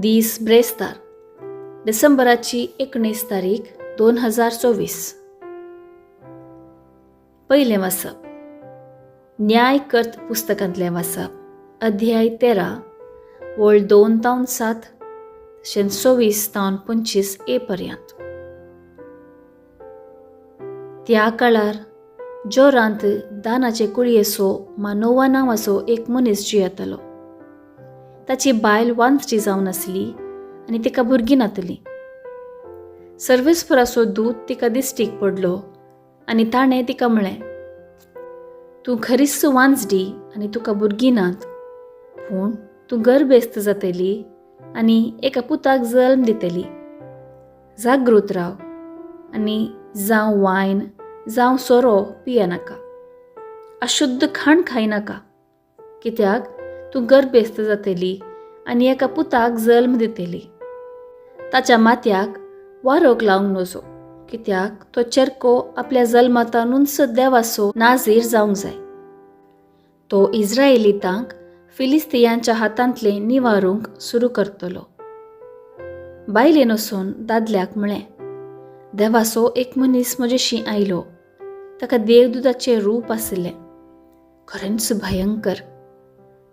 दीस ब्रेस्तार, डिसेंबराची 19 तारीख 2024. पयलें वाचप न्यायकर्त पुस्तकांतलें वाचप, अध्याय 13 वळ 2 तावन 7 तशेंच 24 तावन 25 ए पर्यंत. त्या काळार जोरांत दानाचे कुळयेचो मानोवा नांवाचो एक मनीस जियेतालो. ताची बायल वांजटी जावन आसली आनी तिका भुरगीं नातली. सर्वेस्पराचो दूत तिका दिश्टीक पडलो आनी ताणें तिका म्हळें, तूं खरीच वांजडी आनी तुका भुरगीं नात, पूण तूं गर्भेस्त जातली आनी एका पुताक जल्म दितली. जागृत राव आनी जावं वायन जावं सोरो पियेनाका, अशुद्ध खाण खायनाका, कित्याक तूं गर्भेस्त जातली आनी एका पुताक जल्म दितली. ताच्या माथ्याक वारोक लावंक नजो, कित्याक तो चेरको आपल्या जल्मातानूच देवाचो नाजीर जावंक जाय. तो इस्रायलितांक फिलिस्तियांच्या हातांतलें निवारूंक सुरू करतलो. बायलेन वचून दादल्याक म्हळें, देवाचो एक मनीस म्हजेशी आयलो. ताका देवदूताचें रूप आशिल्लें, खरेंच भयंकर.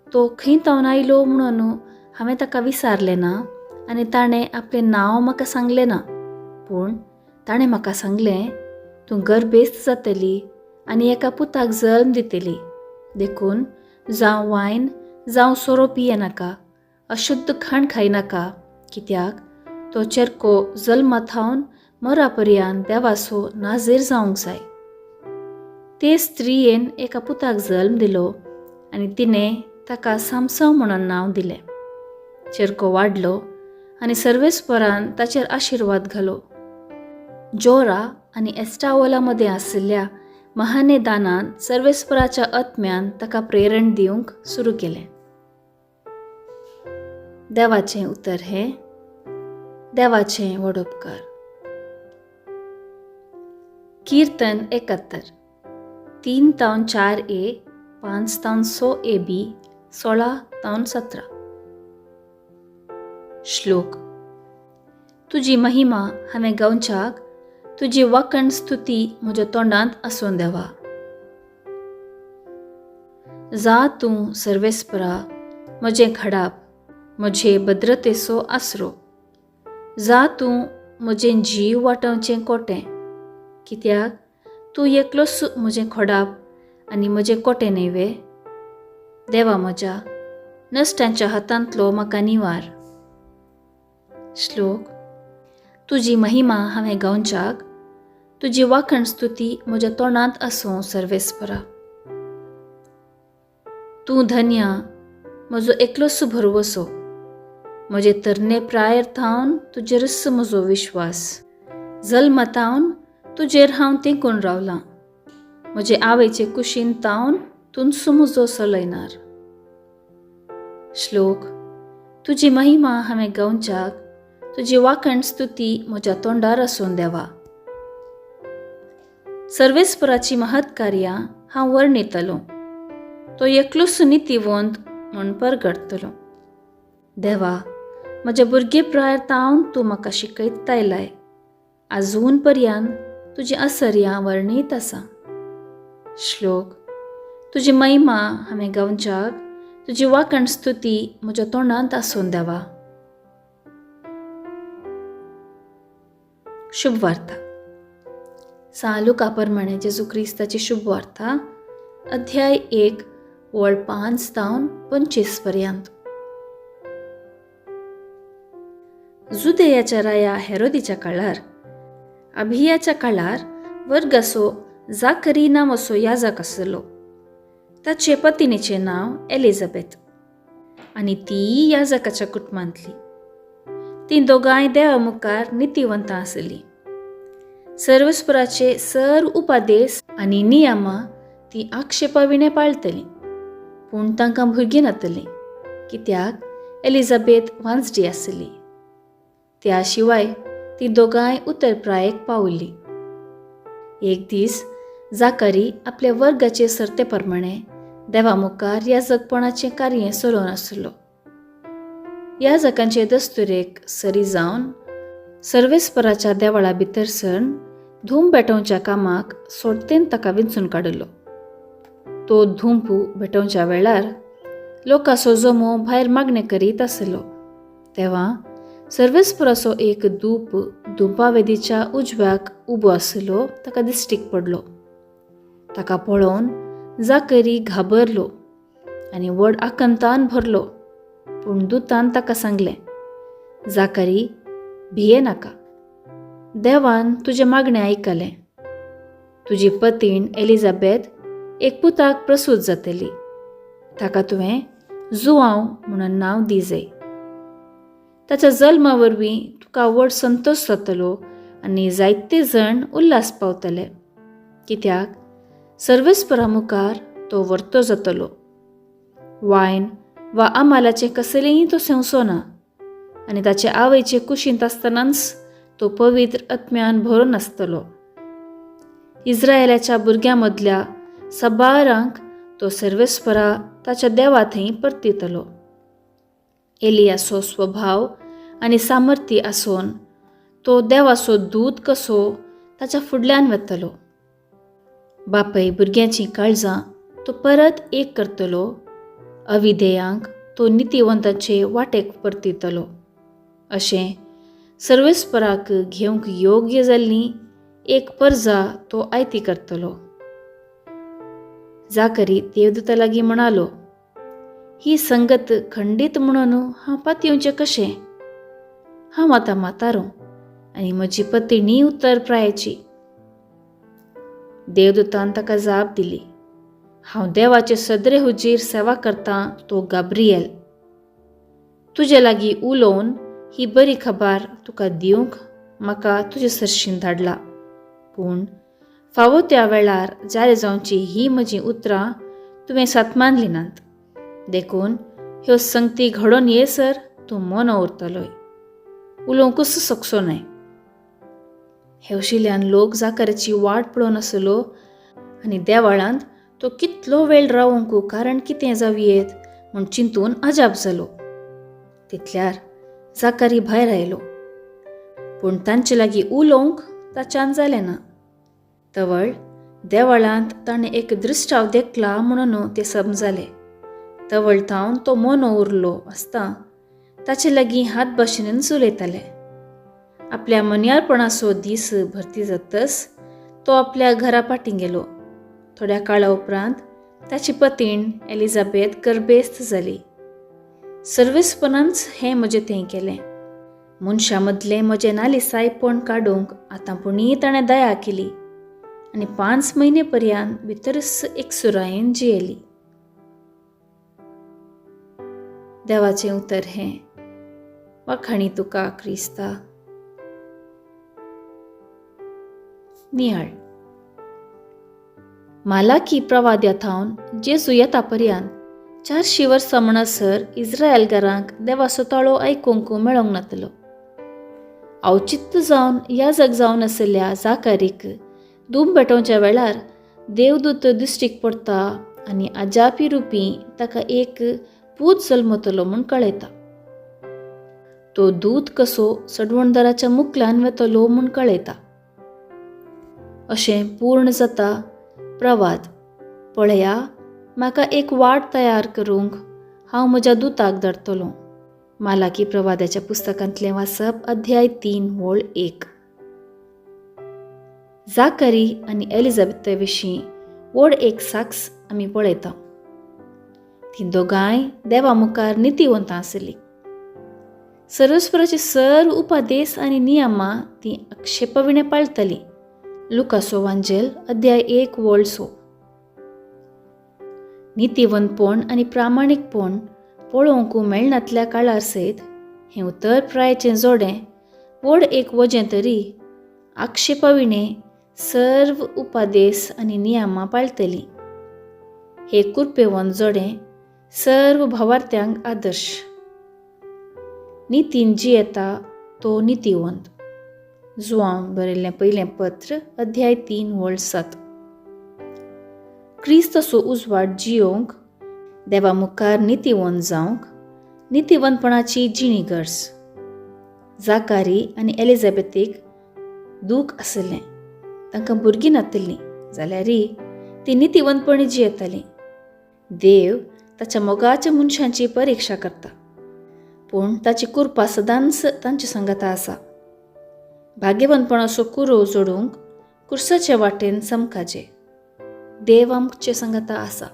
तो खंय तावन आयलो म्हणून हांवें ताका विचारलें ना आनी ताणें आपलें नांव म्हाका सांगलें ना. पूण ताणें म्हाका सांगलें, तूं गर्भेस्त जातली आनी एका पुताक जल्म दितली. देखून जावं वायन जावं सोरो पियेनाका, अशुद्ध खाण खायनाका, कित्याक तो चेरको जल्मा थावन मरा पर्यंत देवाचो नाजीर जावंक जाय. ते स्त्रियेन एका पुताक जल्म दिलो आनी तिणें ताका सामसांव म्हणून नांव दिलें. चेरको वाडलो आनी सर्वेस्परान ताचेर आशिर्वाद घालो. जोरा आनी एस्टाओला मदें आशिल्ल्या महानेदानान सर्वेस्पराच्या आत्म्यान ताका प्रेरण दिवंक सुरू केलें. देवाचें उतर हें देवाचें व्हड उपकार. कीर्तन 71, 3 तावन 4 ए, 5 तावन 6 ए बी, 16 तावन 17. श्लोक. तुजी महिमा हांवें गावच्याक तुजी वाकण स्तुती म्हज्या तोंडांत आसून देवा. जा तूं सर्वेस्परा म्हजें खडाप, म्हजे भद्रतेचो आसरो. जा तूं म्हजें जीव वाटोवचें कोटें, कित्याक तूं एकलोच म्हजें खोडाप आनी म्हजें कोटें न्हय वे. देवा म्हज्या, नश्टांच्या हातांतलो म्हाका निवार. श्लोक. तुजी महिमा हांवें गावच्याक तुजी वाखण स्तुती म्हज्या तोंडांत आसूं सर्वेस्परा. तूं धन्या म्हजो एकलोच भरवसो, म्हजे तरणे प्रायर थावन तुजेरच म्हजो विश्वास. जल्मतावन तुजेर हांव तेंकून रावलां, म्हजे आवयचे कुशीन तावन तूंच म्हजो सलयनार. श्लोक. तुजी महिमा हांवें गावच्याक तुजी वाखण स्तुती म्हज्या तोंडार आसून देवा. सर्वेस्पराची महत्कार्यां हांव वर्णितलो, तो एकलोच नितीवंत म्हूण परगटतलो. देवा, म्हज्या भुरगे प्रायर तावन तूं म्हाका शिकयत आयलाय, आजून पर्यंत तुजी असर्यां वर्णीत आसा. श्लोक. तुजी महिमा हांवें गावच्याक तुजी वाखण स्तुती म्हज्या तोंडांत आसून देवा. शुभवार्ता. सां लुका प्रमाणे जेजू क्रिस्ताची शुभवार्ता, अध्याय 1 वळ 5 तावन 25 पर्यंत. जुदेयाच्या राया हेरोदीच्या काळार अभियाच्या काळार वर्गासो जाकरी नांवाचो याजक आसलो. ताचे पतिनीचें नांव एलिझाबेथ आनी ती याजकाच्या कुटुंबांतली. तीं दोगांय देवा मुखार नितीवंतां आसलीं. सर्वस्पराचे सर्व उपादेश आनी नियमां तीं आक्षेपा विणें पाळटलीं, पूण तांकां भुरगीं नातलीं, कित्याक एलिझाबेथ वांजडी आसली. त्या शिवाय तीं दोगांय उत्तर प्रायेक पावल्लीं. एक दीस जाकारी आपल्या वर्गाचे सर्ते प्रमाणे देवा मुखार याजकपणाचें कार्य चलोवन आसलो. याजकांचे दस्तुरेक सरी जावन सर्वेस्पराच्या देवळा भितर सरून धूम भेटोवच्या कामाक सोडतेन ताका विंचून काडिल्लो. तो धुंपू भेटोवच्या वेळार लोकांचो जमो भायर मागणें करीत आसलो तेव्हा सर्वेस्पराचो एक धूप धुंपावेदीच्या उजव्याक उबो आसलो ताका दिश्टीक पडलो. ताका पळोवन जाकरी घाबरलो आनी व्हड आकंतान भरलो. पूण दुतान ताका सांगलें, जाकरी भिये नाका, देवान तुजें मागणें आयकलें. तुजी पतीण एलिझाबेथ एक पुताक प्रसूत जातली, ताका तुवें जुआंव म्हणून नांव दी जाय. ताच्या जल्मा वरवीं तुका व्हड संतोश जातलो आनी जायते जण उल्हास पावतले, कित्याक सर्वेस्परा मुखार तो वर्तो जातलो. वायन वा आमालाचें कसलेंय तो सेवचो ना आनी ताचे आवयचे कुशींत आसतनाच तो पवित्र आत्म्यान भरून आसतलो. इस्रायलाच्या भुरग्यां मदल्या सबारांक तो सर्वेस्परा ताच्या देवा थंय परतितलो. एलियाचो स्वभाव आनी सामर्थ्य आसून तो देवाचो दूत कसो ताच्या फुडल्यान वतलो. बापय भुरग्यांचीं काळजां तो परत एक करतलो, अविधेयांक तो नितीवंताचे वाटेक परतितलो. अशें सर्वेस्पराक घेवंक योग्य जाल्ली एक परजा तो आयती करतलो. जाकरी देवदूता लागीं म्हणालो, ही संगत खंडीत म्हणून हांव पातयेवचें कशें? हांव आतां म्हातारो आनी म्हजी पतिणी उत्तर प्रायेची. देवदूतान ताका जाप दिली, हांव देवाचे सदरे हुजीर सेवा करतां तो गाब्रियल. तुजे लागीं उलोवन ही बरी खबर तुका दिवंक म्हाका तुजे सरशीन धाडला. पूण फावो त्या वेळार जारी जावची ही म्हजीं उतरां तुवें सातमानली नात, देखून ह्यो संगती घडोवन येसर तूं मोनो उरतलोय, उलोवंकूच शकचो न्हय. हेवशिल्यान लोक जाकराची वाट पळोवन आसलो आनी देवाळांत तो कितलो वेळ रावंक कारण कितें जावयेत म्हूण चिंतून अजाप जालो. तितल्यार जाकारी भायर आयलो, पूण तांचे लागीं उलोवंक ताच्यान जालें ना. तवळ देवळांत ताणें एक दृश्टाव देखला म्हणून ते समजाले. तवळ थावन तो मोनो उरलो आसता ताचे लागीं हात भाशेनच उलयताले. आपल्या मन्यारपणाचो दीस भरती जातच तो आपल्या घरा फाटीं गेलो. थोड्या काळा उपरांत ताची पतीण एलिझाबेथ गर्भेस्त जाली. सर्वेस्परानच हें म्हजें थंय केलें. मनशां मदलें म्हजें नालिसायपण काडूंक आतां पुणीय ताणें दया केली आनी 5 म्हयने पर्यंत भितरच एकसुरायेन जियेली. देवाचें उतर हें. वाखाणी तुका क्रिस्ता. नियाळ. मालाकी प्रवाद्या थावन जेजू येता पर्यंत 400 वर्सां म्हणसर इस्रायलकारांक देवाचो ताळो आयकूंक मेळोंक नातलो. अवचित्त जावन याजक जावन आशिल्ल्या जाकारीक धूम पेटोवच्या वेळार देवदूत दिश्टीक पडटा आनी अजापी रुपी ताका एक पूत जल्मतलो म्हूण कळयता. तो दूत कसो सडवणदाराच्या मुखल्यान वेतलो म्हूण कळयता. अशें पूर्ण जाता प्रवाद, पळया म्हाका एक वाट तयार करूंक हांव म्हज्या दुताक धाडटलो. मालाकी प्रवादाच्या पुस्तकांतलें वाचप, अध्याय 3 ओळ 1. जाकरी आनी एलिझाबेथा विशीं व्हड एक साक्ष आमी पळयता. तीं दोगांय देवा मुखार नितीवंतां आसलीं. सर्वेस्पराचे सर्व उपदेश आनी नियमां तीं आक्षेपविणें पाळटालीं. लुकासो वांजेल अध्याय 1 ओळ 6. नितीवंतपण आनी प्रामाणीकपण पळोवंक मेळनातल्या काळार सयत हें उतर प्रायेचें जोडें व्हड एक वजें तरी आक्षेपविणें सर्व उपदेश आनी नियमां पाळटलीं. हे कुरपेवंत जोडें सर्व भावार्थ्यांक आदर्श. नितीन जियेता तो नितीवंत. जुआंव बरयल्लें पयलें पत्र, अध्याय 3 ओळ 7. क्रिस्ताचो उजवाड जियोवंक, देवा मुखार नितीवंत जावंक नितीवंतपणाची जिणी गरज. जाकारी आनी एलिझाबेथीक दूख आशिल्लें, तांकां भुरगीं नातिल्लीं जाल्यारय ती नितीवंतपणी जियेतालीं. देव ताच्या मोगाच्या मनशांची परिक्षा करता, पूण ताची कृपा सदांच तांचे सांगाता आसा. भाग्यवंतपणाचो कुरो जोडूंक कुर्साचे वाटेन समकाजे. देव आमचे सांगाता आसा.